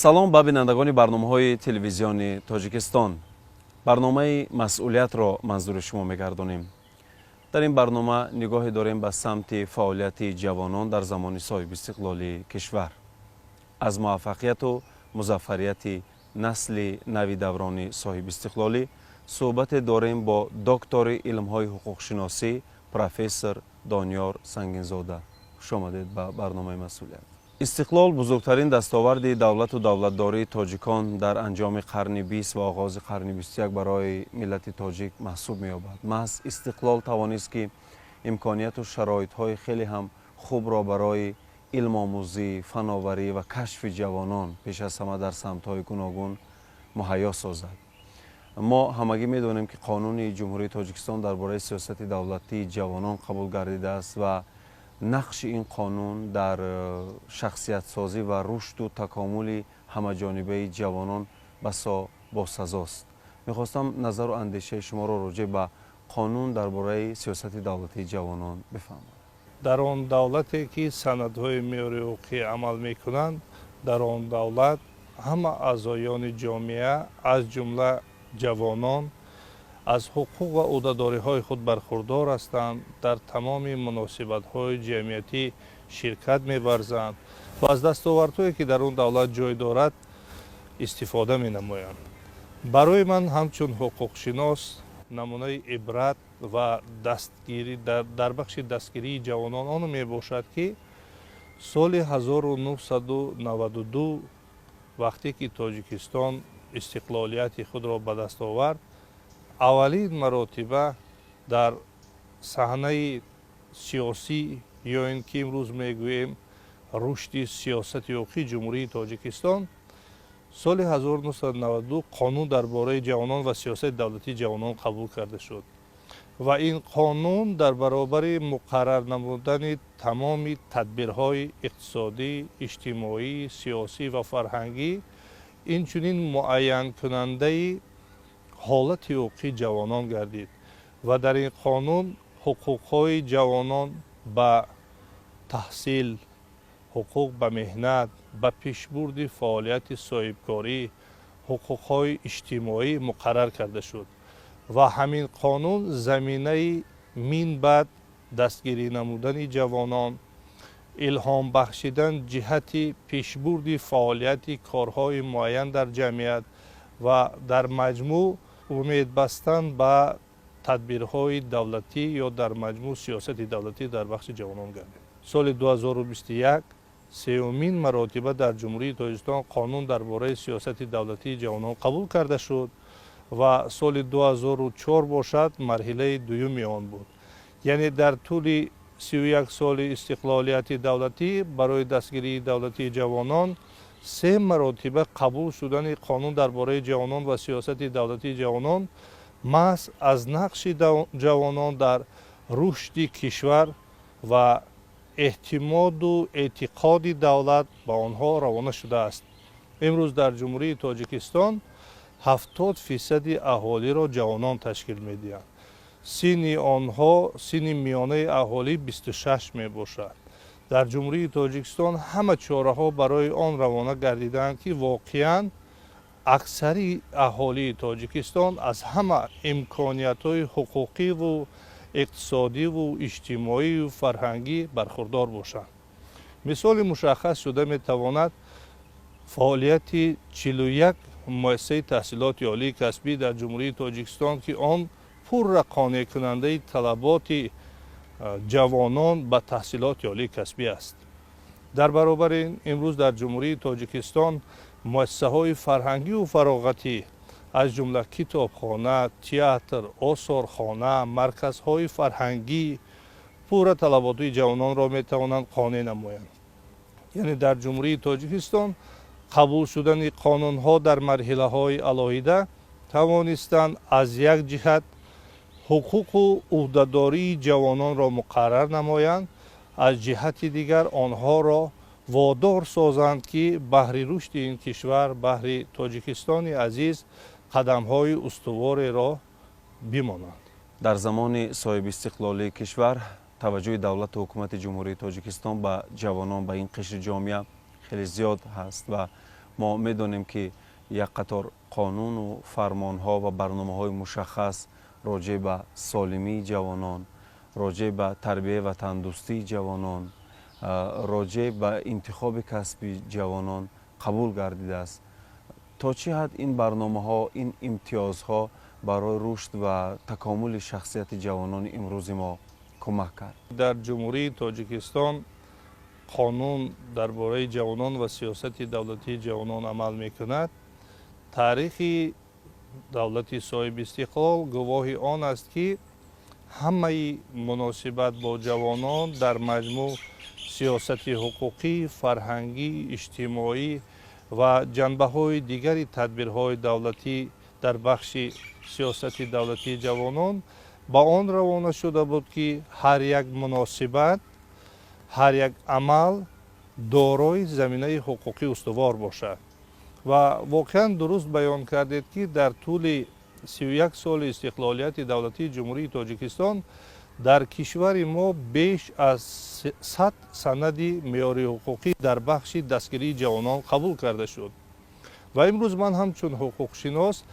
Салом ба бинандагони барномаҳои Телевизиони Тоҷикистон. Барномаи «Масъулиятро» манзури шумо мегардонем. Дар ин барнома нигоҳе дорем ба самти фаъолияти ҷавонон дар замони соҳибистиқлолии кишвар. Аз муваффақияту музаффарияти насли нави даврони соҳибистиқлолӣ суҳбате дорем бо доктори илмҳои ҳуқуқшиносӣ, профессор Дониёр Сангинзода. Хушомадед ба барномаи «Масъулият». Истиқлол бузургтарин дастоварди давлату давлатдории тоҷикон дар анҷоми қарни 20 ва оғози қарни 21 барои миллати тоҷик маҳсуб меёбад. Маҳз истиқлол тавонист, ки имконияту шароитҳои хеле ҳам хубро барои илмомӯзӣ, фановарӣ ва кашфи ҷавонон пеш аз ҳама дар самтҳои гуногун муҳайё созад. Мо ҳамагӣ медонем, ки Қонуни Ҷумҳурии Тоҷикистон дар бораи сиёсати давлатии ҷавонон қабул гардидааст ва нақши ин қонун дар шахсиятсозӣ ва рушду такомули ҳамаҷонибаи ҷавонон басо босазост. Мехостам назару андешаи шуморо роҷеъ ба қонун дар бораи сиёсати давлатии ҷавонон бифаҳмам. Дар он давлате, ки санадҳои меъёрии ҳуқуқӣ амал мекунанд, дар он давлат ҳама аъзоёни ҷомеа, аз ҷумла ҷавонон, аз ҳуқуқ ва ӯҳдадориҳои худ бархурдор ҳастанд, дар тамоми муносибатҳои ҷамъиятӣ ширкат меварзанд ва аз дастовардҳое, ки дар он давлат ҷой дорад, истифода менамоянд. Барои ман ҳамчун ҳуқуқшинос намунаи ибрат ва дастгирӣ дар бахши дастгирии ҷавонон он мебошад, ки соли 1992, вақте ки Тоҷикистон истиқлолияти худро ба даст овард, аввалин маротиба дар саҳнаи сиёсӣ ё ин ки имрӯз мегӯем рушди сиёсати ҳуқуқии Ҷумҳурии Тоҷикистон, соли 1992 қонун дар бораи ҷавонон ва сиёсати давлатии ҷавонон қабул карда шуд. Ва ин қонун дар баробари муқаррар намудани тамоми тадбирҳои иқтисодӣ, иҷтимоӣ, сиёсӣ ва фарҳангӣ, инчунин муайянкунандаи ҳолати ҳуқуқии ҷавонон гардид. Ва дар ин қонун ҳуқуқҳои ҷавонон ба таҳсил, ҳуқуқ ба меҳнат, ба пешбурди фаъолияти соҳибкорӣ, ҳуқуқҳои иҷтимоӣ муқаррар карда шуд. Ва ҳамин қонун заминаи минбаъд дастгирӣ намудани ҷавонон, илҳом бахшидан ҷиҳати пешбурди фаъолияти корҳои муайян дар ҷамъият ва дар маҷмӯъ умед бастан ба тадбирҳои давлатӣ ё дар маҷмӯъ сиёсати давлатӣ дар бахши ҷавонон гардид. Соли 2021 сеюмин маротиба дар Ҷумҳурии Тоҷикистон қонун дар бораи сиёсати давлатии ҷавонон қабул карда шуд ва соли 2004 бошад, марҳилаи дуюми он буд. Яъне дар тӯли 31 соли истиқлолияти давлатӣ барои дастгирии давлатии ҷавонон се маротиба қабул шудани қонун дар бораи ҷавонон ва сиёсати давлатии ҷавонон маҳз аз нақши ҷавонон дар рушди кишвар ва эътимоду эътиқоди давлат ба онҳо равона шудааст. Имрӯз дар Ҷумҳурии Тоҷикистон 70 фисади аҳолиро ҷавонон ташкил медиҳанд. Синни онҳо, синни миёнаи аҳолӣ 26 мебошад. Дар Ҷумҳурии Тоҷикистон ҳама чораҳо барои он равона гардидаанд, ки воқеан аксари аҳолии Тоҷикистон аз ҳама имкониятҳои ҳуқуқиву иқтисодиву иҷтимоию фарҳангӣ бархурдор бошанд. Мисоли мушаххас шуда метавонад фаъолияти 41 муассисаи таҳсилоти олии касбӣ дар Ҷумҳурии Тоҷикистон, ки он пурра қонеъкунандаи талаботи ҷавонон ба таҳсилоти олии касбӣ аст. Дар баробари ин, имрӯз дар Ҷумҳурии Тоҷикистон муассисаҳои фарҳангию фароғатӣ, аз ҷумла китобхона, театр, осорхона, марказҳои фарҳангӣ пурра талаботи ҷавононро метавонанд қонеъ намоянд. Яъне дар Ҷумҳурии Тоҷикистон қабул шудани қонунҳо дар марҳилаҳои алоҳида тавонистанд аз як ҷиҳат ҳуқуқу ӯҳдадории ҷавононро муқаррар намоянд, аз ҷиҳати дигар онҳоро водор созанд, ки баҳри рушди ин кишвар, баҳри Тоҷикистони азиз қадамҳои устувореро бимонанд. Дар замони соҳибистиқлолии кишвар таваҷҷӯҳи давлату ҳукумати Ҷумҳурии Тоҷикистон ба ҷавонон, ба ин қишри ҷомеа хеле зиёд ҳаст ва Мо медонем, ки як қатор қонуну фармонҳо ва барномаҳои мушаххас роҷеъ ба солимии ҷавонон, роҷеъ ба тарбияи ватандӯстии ҷавонон, роҷеъ ба интихоби касби ҷавонон қабул гардидааст. То чӣ ҳад ин барномаҳо, ин имтиёзҳо барои рушд ва такомули шахсияти ҷавонони имрӯзи мо кӯмак кард? Дар Ҷумҳурии Тоҷикистон қонун дар бораи ҷавонон ва сиёсати давлатии ҷавонон амал мекунад. Таърихи давлати соҳибистиқлол гувоҳи он аст, ки ҳамаи муносибат бо ҷавонон дар маҷмӯъ сиёсати ҳуқуқӣ, фарҳангӣ, иҷтимоӣ ва ҷанбаҳои дигари тадбирҳои давлатӣ дар бахши сиёсати давлатии ҷавонон ба он равона шуда буд, ки ҳар як муносибат, ҳар як амал дорои заминаи ҳуқуқӣ устувор бошад. Ва воқеан дуруст баён кардед, ки дар тӯли 31 соли истиқлолияти давлатии Ҷумҳурии Тоҷикистон дар кишвари мо беш аз 100 санади меъёри ҳуқуқӣ дар бахши дастгирии ҷавонон қабул карда шуд. Ва имрӯз ман ҳамчун ҳуқуқшинос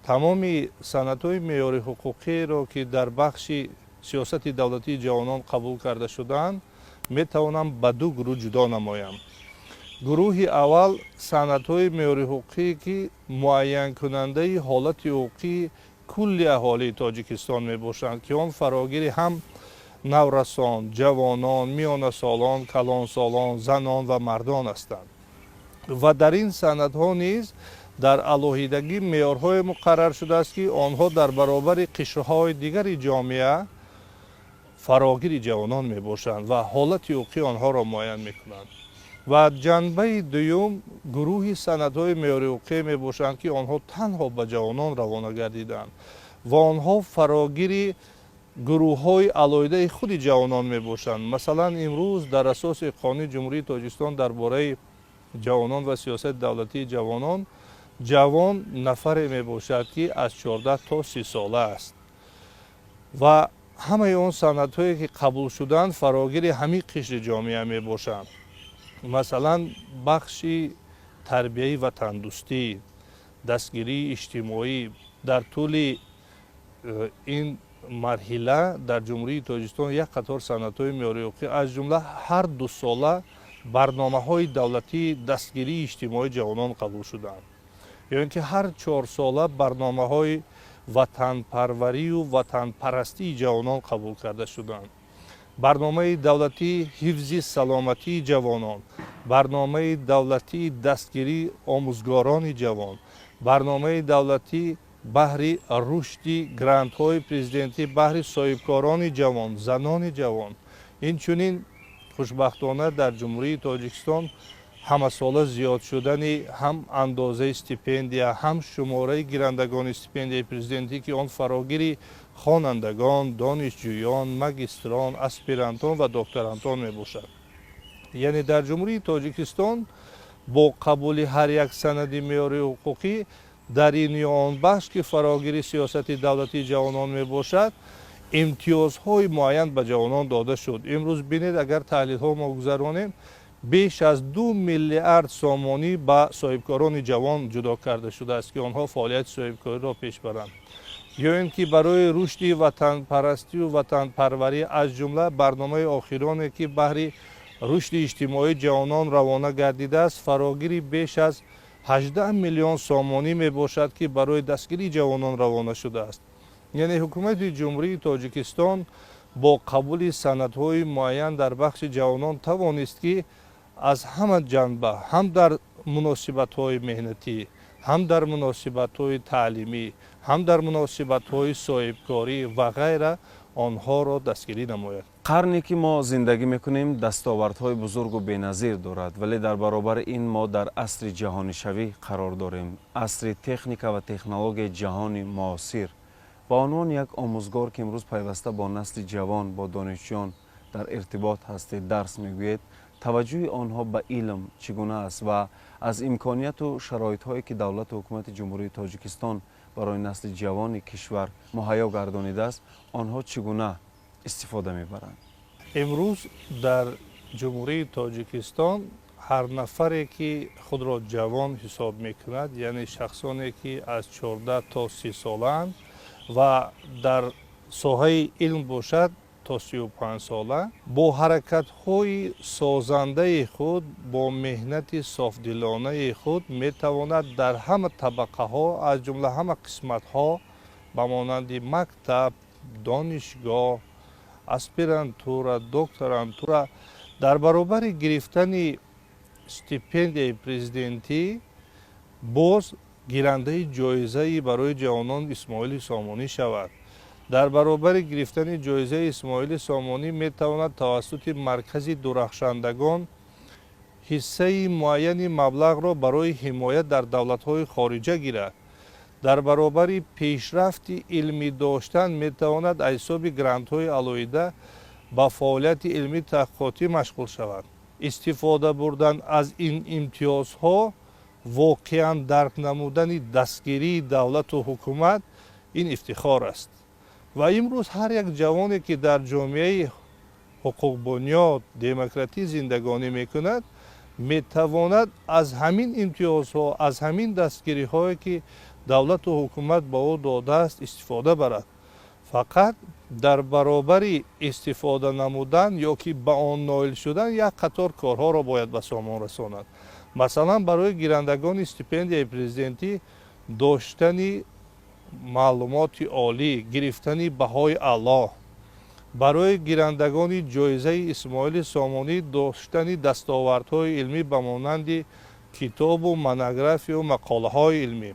тамоми санадҳои меъёри ҳуқуқиро, ки дар бахши сиёсати давлатии ҷавонон қабул карда шудаанд, метавонам ба ду гурӯҳ ҷудо намоям. Гурӯҳи аввал санадҳои меъёри ҳуқуқие, ки муайянкунандаи ҳолати ҳуқуқии кулли аҳолии Тоҷикистон мебошанд, ки он фарогири ҳам наврасон, ҷавонон, миёнасолон, калонсолон, занон ва мардон ҳастанд. Ва дар ин санадҳо низ дар алоҳидагӣ меъёрҳое муқаррар шудааст, ки онҳо дар баробари қишрҳои дигари ҷомеа фарогири ҷавонон мебошанд ва ҳолати ҳуқуқии онҳоро муайян мекунанд. Ва ҷанбаи дуюм гурӯҳи санадҳои меъёри ҳуқуқӣ мебошанд, ки онҳо танҳо ба ҷавонон равона гардиданд ва онҳо фарогири гурӯҳҳои алоҳидаи худи ҷавонон мебошанд. Масалан, имрӯз дар асоси Қонуни Ҷумҳурии Тоҷикистон дар бораи ҷавонон ва сиёсати давлатии ҷавонон, ҷавон нафаре мебошад, ки аз 14 то 30 сола аст. Ва ҳамаи он санадҳое, ки қабул шуданд, фарогири ҳамин қишри ҷомеа мебошанд. Масалан, бахши тарбияи ватандӯстӣ, дастгирии иҷтимоӣ. Дар тӯли ин марҳила дар Ҷумҳурии Тоҷикистон як қатор санадҳои меъёри ҳуқуқӣ, аз ҷумла ҳар 2 сола барномаҳои давлатии дастгирии иҷтимоии ҷавонон қабул шуданд, ё ин ки ҳар 4 сола барномаҳои ватанпарварию ватанпарастии ҷавонон қабул карда шуданд, барномаи давлатии ҳифзи саломатии ҷавонон, барномаи давлатии дастгирии омӯзгорони ҷавон, барномаи давлатӣ баҳри рушди грантҳои президентӣ баҳри соҳибкорони ҷавон, занони ҷавон. Инчунин, хушбахтона, дар Ҷумҳурии Тоҷикистон ҳамасола зиёд шудани ҳам андозаи стипендия, ҳам шумораи гирандагони стипендияи президентӣ, ки он фарогири хонандагон, донишҷӯён, магистрон, аспирантон ва докторантон мебошад. Яъне дар Ҷумҳурии Тоҷикистон бо қабули ҳар як санади меъёри ҳуқуқӣ дар ин ё он бахш, ки фарогири сиёсати давлатии ҷавонон мебошад, имтиёзҳои муайян ба ҷавонон дода шуд. Имрӯз бинед, агар таҳлилҳо мо гузаронем, беш аз 2 миллиард сомонӣ ба соҳибкорони ҷавон ҷудо карда шудааст, ки онҳо фаъолияти соҳибкориро пеш баранд, ё ин ки барои рушди ватанпарастию ватанпарварӣ, аз ҷумла барномаи охироне, ки баҳри рушди иҷтимоии ҷавонон равона гардидааст, фарогири беш аз 18 миллион сомонӣ мебошад, ки барои дастгирии ҷавонон равона шудааст. Яъне ҳукумати Ҷумҳурии Тоҷикистон бо қабули санадҳои муайян дар бахши ҷавонон тавонист, ки аз ҳама ҷанба, ҳам дар муносибатҳои меҳнатӣ, ҳам дар муносибатҳои таълимӣ, ҳам дар муносибатҳои соҳибкорӣ ва ғайра онҳоро дастгирӣ намояд. Қарне, ки мо зиндагӣ мекунем, дастовардҳои бузургу беназир дорад, вале дар баробари ин мо дар асри ҷаҳонишавӣ қарор дорем, асри техника ва технологияи ҷаҳони муосир. Ба унвони як омӯзгор, ки имрӯз пайваста бо насли ҷавон, бо донишҷӯён дар иртибот ҳастед, дарс мегӯед, таваҷҷӯҳи онҳо ба илм чӣ гуна аст ва аз имконияту шароитҳое, ки давлату ҳукумати Ҷумҳурии Тоҷикистон барои насли ҷавони кишвар муҳайё гардонидааст, онҳо чӣ гуна истифода мебаранд? Имрӯз дар Ҷумҳурии Тоҷикистон Ҳар нафаре, ки худро ҷавон ҳисоб мекунад, яъне шахсоне, ки аз 14 то 30 солаанд ва дар соҳаи илм бошад, то 35 сола, бо ҳаракатҳои созандаи худ, бо меҳнати софдилонаи худ метавонад дар ҳама табақаҳо, аз ҷумла ҳама қисматҳо, ба монанди мактаб, донишгоҳ, аспирантура, докторантура, дар баробари гирифтани стипендияи президентӣ боз гирандаи ҷоизаи барои ҷавонон Исмоили Сомонӣ шавад. Дар баробари гирифтани ҷоизаи Исмоили Сомонӣ метавонад тавассути маркази дурахшандагон ҳиссаи муайяни маблағро барои ҳимоят дар давлатҳои хориҷа гирад. Дар баробари пешрафти илмӣ доштан метавонад аз ҳисоби грантҳои алоҳида ба фаъолияти илмӣ таҳқиқотӣ машғул шавад. Истифода бурдан аз ин имтиёзҳо, воқеан дарк намудани дастгирии давлату ҳукумат, ин ифтихор аст. Ва имрӯз ҳар як ҷавоне, ки дар ҷомеаи ҳуқуқбунёд, демократӣ зиндагонӣ мекунад, метавонад аз ҳамин имтиёзҳо, аз ҳамин дастгириҳое, ки давлату ҳукумат ба ӯ додааст, истифода барад. Фақат дар баробари истифода намудан ё ки ба он ноил шудан як қатор корҳоро бояд ба сомон расонад. Масалан, барои гирандагони стипендияи президентӣ доштани маълумоти олӣ, гирифтани баҳои аъло, барои гирандагони ҷоизаи Исмоили Сомонӣ доштани дастовардҳои илмӣ ба монанди китобу монографию мақолаҳои илмӣ,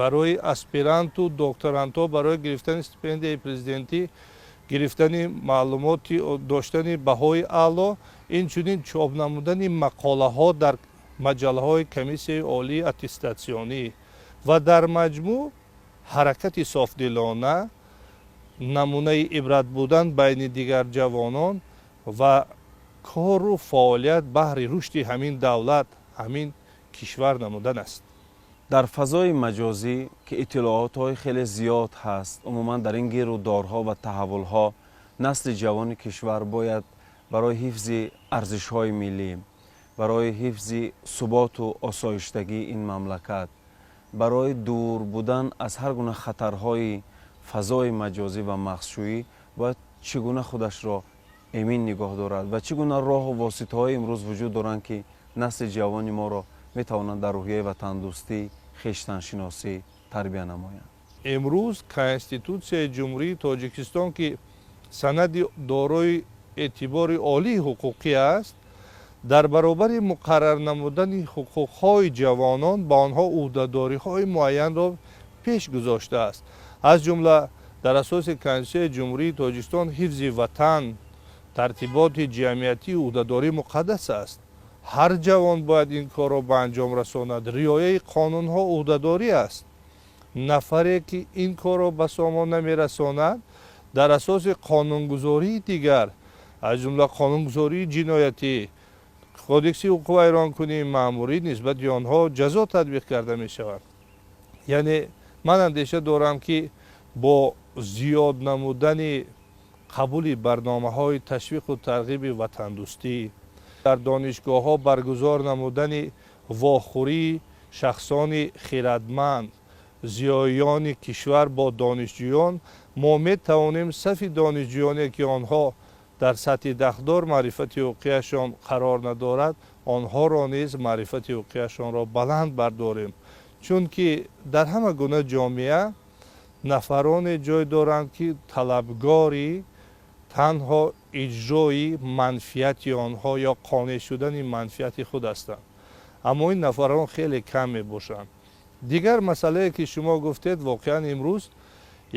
барои аспиранту докторантҳо барои гирифтани стипендияи президентӣ гирифтани маълумоти, доштани баҳои аъло, инчунин чоп намудани мақолаҳо дар маҷаллаҳои Комиссияи олии аттестатсионӣ ва дар маҷмӯъ ҳаракати софдилона, намунаи ибрат будан байни дигар ҷавонон ва кору фаъолият баҳри рушди ҳамин давлат, ҳамин кишвар намудан аст. Дар фазои маҷозӣ, ки иттилоотҳои хеле зиёд ҳаст, умуман дар ин гирудорҳо ва таҳаввулҳо насли ҷавони кишвар бояд барои ҳифзи арзишҳои миллӣ, барои ҳифзи суботу осоиштагии ин мамлакат, барои дур будан аз ҳар гуна хатарҳои фазои маҷозӣ ва мағзшӯӣ бояд чӣ гуна худашро эмин нигоҳ дорад ва чӣ гуна роҳу воситаҳои имрӯз вуҷуд доранд, ки насли ҷавони моро метавонанд дар рӯҳияи ватандӯстӣ, хештаншиносӣ тарбия намоянд? Имрӯз Конститутсияи Ҷумҳурии Тоҷикистон, ки санади дорои эътибори олии ҳуқуқӣ аст, дар баробари муқаррар намудани ҳуқуқҳои ҷавонон ба онҳо ӯҳдадориҳои муайянро пеш гузоштааст. Аз ҷумла, дар асоси Конститутсияи Ҷумҳурии Тоҷикистон ҳифзи ватан, тартиботи ҷамъиятӣ ӯҳдадории муқаддас аст. Ҳар ҷавон бояд ин корро ба анҷом расонад. Риояи қонунҳо ӯҳдадорӣ аст. Нафаре, ки ин корро ба сомон намерасонад, дар асоси қонунгузории дигар, аз ҷумла қонунгузории ҷиноятӣ, Кодекси ҳуқуқвайронкунии маъмурӣ, нисбати онҳо ҷазо татбиқ карда мешавад. Яъне ман андеша дорам, ки бо зиёд намудани қабули барномаҳои ташвиқу тарғиби ватандӯстӣ, дар донишгоҳҳо баргузор намудани вохӯрии шахсони хирадманд, зиёиёни кишвар бо донишҷӯён, мо метавонем сафи донишҷӯёне, ки онҳо дар сатҳи дахлдор маърифати ҳуқуқияшон қарор надорад, онҳоро низ маърифати ҳуқуқияшонро баланд бардорем. Чунки дар ҳама гуна ҷомеа нафароне ҷой доранд, ки талабгори танҳо иҷрои манфиати онҳо ё қонеъ шудани манфиати худ ҳастанд, аммо ин нафарон хеле кам мебошанд. Дигар масъалае, ки шумо гуфтед, воқеан имрӯз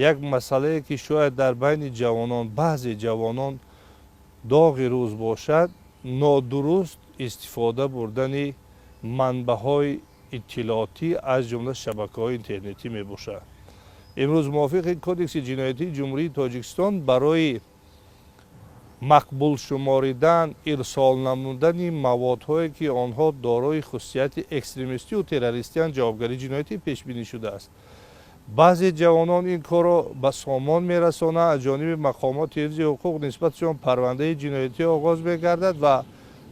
як масъалае, ки шояд дар байни ҷавонон, баъзе ҷавонон доғи рӯз бошад, нодуруст истифода бурдани манбаъҳои иттилоотӣ, аз ҷумла шабакаҳои интернетӣ мебошад. Имрӯз мувофиқи Кодекси ҷиноятии Ҷумҳурии Тоҷикистон барои мақбул шуморидан, ирсол намудани маводҳое, ки онҳо дорои хусусияти экстремистию террористиянд, ҷавобгарии ҷиноятӣ пешбинӣ шудааст. Баъзе ҷавонон ин корро ба сомон мерасонанд, аз ҷониби мақомоти ҳифзи ҳуқуқ нисбатшон парвандаи ҷиноятӣ оғоз мегардад ва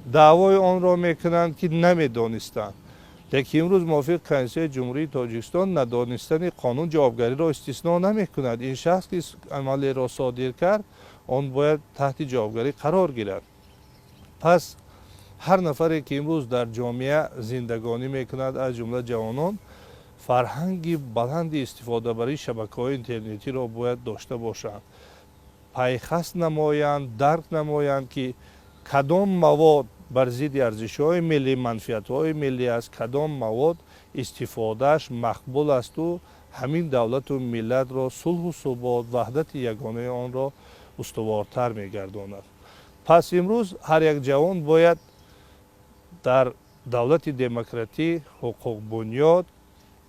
Даъвои онро мекунанд, ки намедонистанд. Лекин имрӯз мувофиқи Конститутсияи Ҷумҳурии Тоҷикистон надонистани қонун ҷавобгариро истисно намекунад. Ин шахс, ки амалеро содир кард, он бояд таҳти ҷавобгарӣ қарор гирад. Пас ҳар нафаре, ки имрӯз дар ҷомеа зиндагонӣ мекунад, аз ҷумла ҷавонон, фарҳанги баланди истифодабарии шабакаҳои интернетиро бояд дошта бошанд, пайхаст намоянд, дарк намоянд, ки кадом мавод бар зидди арзишҳои миллӣ, манфиатҳои миллӣ аст, кадом мавод истифодааш мақбул асту ҳамин давлату миллатро, сулҳу субот, ваҳдати ягонаи онро устувортар мегардонад. Пас имрӯз ҳар як ҷавон бояд дар давлати демократӣ, ҳуқуқбунёд,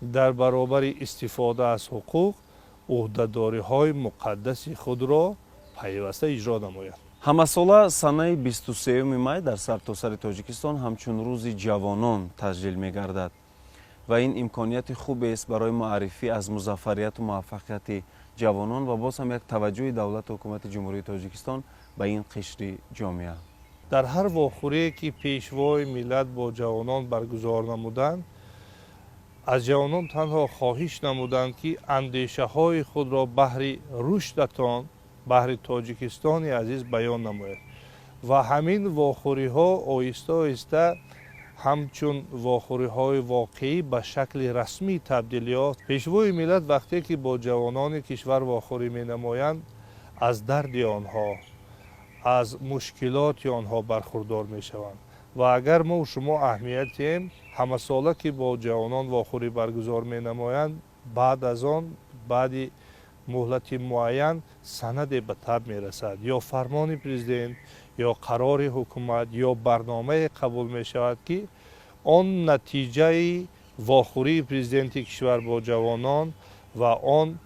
дар баробари истифода аз ҳуқуқ ӯҳдадориҳои муқаддаси худро пайваста иҷро намояд. Ҳамасола санаи 23 май дар сартосари Тоҷикистон ҳамчун Рӯзи ҷавонон таҷлил мегардад ва ин имконияти хубест барои муаррифӣ аз музаффарияту муваффақияти ҷавонон ва боз ҳам як таваҷҷӯҳи давлату ҳукумати Ҷумҳурии Тоҷикистон ба ин қишри ҷомеа. Дар ҳар вохӯрие, ки Пешвои миллат бо ҷавонон баргузор намуданд, аз ҷавонон танҳо хоҳиш намуданд, ки андешаҳои худро баҳри рушдатон, баҳри Тоҷикистони азиз баён намояд. Ва ҳамин вохӯриҳо оҳиста оҳиста ҳамчун вохӯриҳои воқеӣ ба шакли расмӣ табдил ёфт. Пешвои миллат вақте ки бо ҷавонони кишвар вохӯрӣ менамоянд, аз дарди онҳо, аз мушкилоти онҳо бархурдор мешаванд. Ва агар мо шумо аҳамият диҳем, ҳамасола ки бо ҷавонон вохӯрӣ баргузор менамоянд, баъд аз он, баъди муҳлати муайян, санаде ба таб мерасад: ё фармони президент, ё қарори ҳукумат, ё барномае қабул мешавад, ки он натиҷаи вохӯрии президенти кишвар бо ҷавонон ва он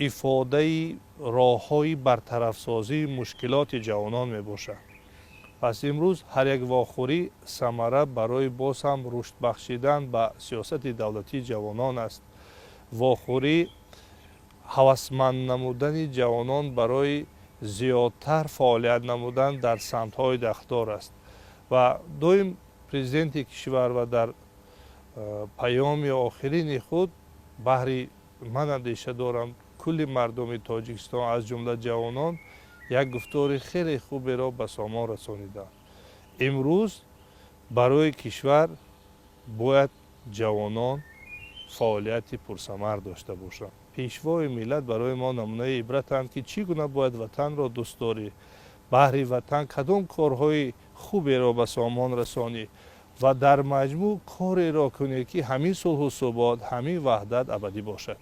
ифодаи роҳҳои бартарафсозии мушкилоти ҷавонон мебошад. Пас имрӯз ҳар як вохӯрӣ самара барои боз ҳам рушд бахшидан ба сиёсати давлатии ҷавонон аст. Вохӯрӣ ҳавасманд намудани ҷавонон барои зиёдтар фаъолият намудан дар самтҳои дахлдор аст. Ва доим президенти кишвар ва дар паёми охирини худ баҳри, ман андеша дорам, кулли мардуми Тоҷикистон, аз ҷумла ҷавонон, як гуфтори хеле хуберо ба сомон расониданд: имрӯз барои кишвар бояд ҷавонон фаъолияти пурсамар дошта бошанд. Пешвои миллат барои мо намунаи ибратанд, ки чӣ гуна бояд ватанро дӯст дорӣ, баҳри ватан кадом корҳои хуберо ба сомон расонӣ ва дар маҷмӯъ кореро кунӣ, ки ҳамин сулҳу субот, ҳамин ваҳдат абадӣ бошад.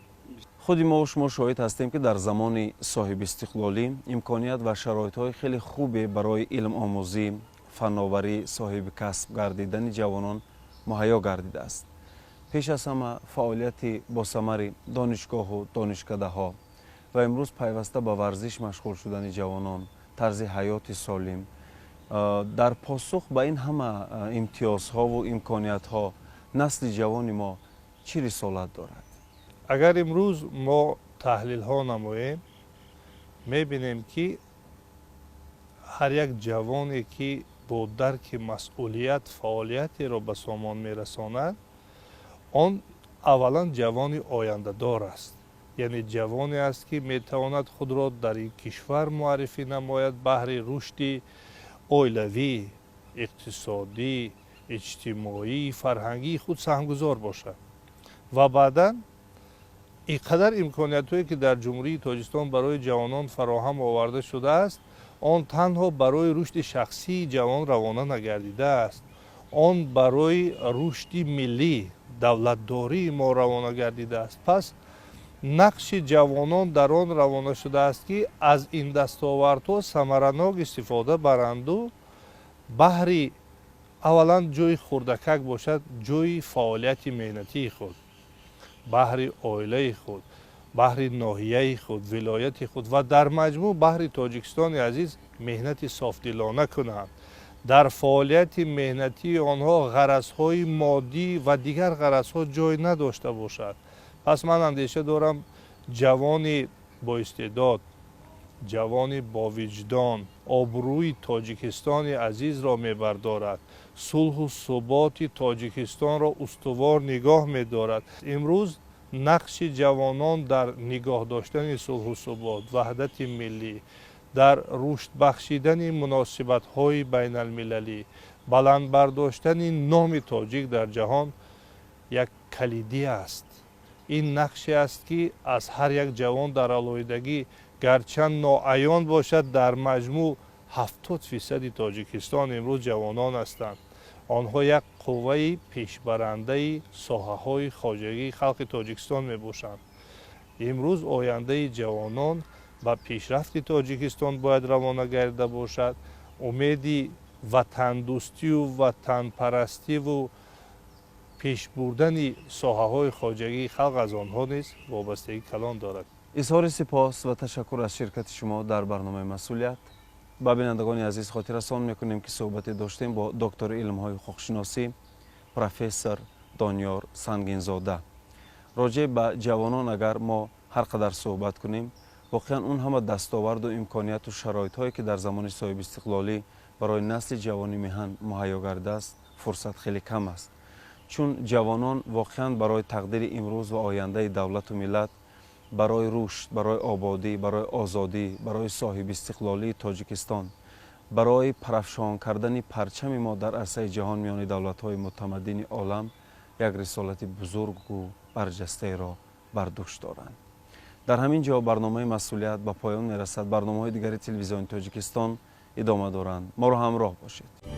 Худи мо шумо шоҳид ҳастем, ки дар замони соҳибистиқлолӣ имконият ва шароитҳои хеле хубе барои илмомӯзӣ, фанноварӣ, соҳиби касб гардидани ҷавонон муҳайё гардидааст. Пеш аз ҳама фаъолияти босамари донишгоҳу донишкадаҳо ва имрӯз пайваста ба варзиш машғул шудани ҷавонон, тарзи ҳаёти солим. Дар посух ба ин ҳама имтиёзҳову имкониятҳо насли ҷавони мо чӣ рисолат дорад? Агар имрӯз мо таҳлилҳо намоем, мебинем, ки ҳар як ҷавоне, ки бо дарки масъулият фаъолиятеро ба сомон мерасонад, он аввалан ҷавони ояндадор аст, яъне ҷавоне аст, ки метавонад худро дар ин кишвар муаррифӣ намояд, баҳри рушди оилавӣ, иқтисодӣ, иҷтимоӣ, фарҳангии худ саҳмгузор бошад. Ва баъдан ин қадар имкониятҳое, ки дар Ҷумҳурии Тоҷикистон барои ҷавонон фароҳам оварда шудааст, он танҳо барои рушди шахсии ҷавон равона нагардидааст, он барои рушди миллӣ, давлатдории мо равона гардидааст. Пас нақши ҷавонон дар он равона шудааст, ки аз ин дастовардҳо самаранок истифода баранду баҳри аввалан ҷои хурдакак бошад, ҷои фаъолияти меҳнатии худ, баҳри оилаи худ, баҳри ноҳияи худ, вилояти худ ва дар маҷмӯъ баҳри Тоҷикистони азиз меҳнати софдилона кунанд. Дар фаъолияти меҳнатии онҳо ғаразҳои моддӣ ва дигар ғаразҳо ҷой надошта бошад. Пас ман андеша дорам, ҷавони боистеъдод, ҷавони бовиҷдон, Обрӯи Тоҷикистони азизро мебардорад, сулҳу суботи Тоҷикистонро устувор нигоҳ медорад. Имрӯз нақши ҷавонон дар нигоҳ доштани сулҳу субот, ваҳдати миллӣ, дар рушд бахшидани муносибатҳои байналмилалӣ, баланд бардоштани номи тоҷик дар ҷаҳон як калидӣ аст. Ин нақше аст, ки аз ҳар як ҷавон дар алоҳидагӣ, гарчанд ноаён бошад, дар маҷмӯъ 70 фисади Тоҷикистон имрӯз ҷавонон ҳастанд. Онҳо як қувваи пешбарандаи соҳаҳои хоҷагии халқи Тоҷикистон мебошанд. Имрӯз ояндаи ҷавонон ба пешрафти Тоҷикистон бояд равона гардида бошад. Умеди ватандӯстию ватанпарастиву пешбурдани соҳаҳои хоҷагии халқ аз онҳо низ вобастагии калон дорад. Изҳори сипос ва ташаккур аз ширкати шумо дар барномаи «Масъулият». Ба бинандагони азиз хотиррасон мекунем, ки суҳбате доштем бо доктори илмҳои ҳуқуқшиносӣ, профессор Дониёр Сангинзода. Роҷеъ ба ҷавонон агар мо ҳар қадар суҳбат кунем, воқеан он ҳама дастоварду имконияту шароитҳое, ки дар замони соҳибистиқлолӣ барои насли ҷавони меҳан муҳайё гардааст, фурсат хеле кам аст, чун ҷавонон воқеан барои тақдири имрӯз ва ояндаи давлату миллат, барои рушд, барои ободӣ, барои озодӣ, барои соҳибистиқлолии Тоҷикистон, барои парафшон кардани парчами мо дар арсаи ҷаҳон миёни давлатҳои мутамаддини олам як рисолати бузургу барҷастаеро бар дӯш доранд. Дар ҳамин ҷо барномаи «Масъулият» ба поён мерасад. Барномаҳои дигари Телевизиони Тоҷикистон идома доранд. Моро ҳамроҳ бошед.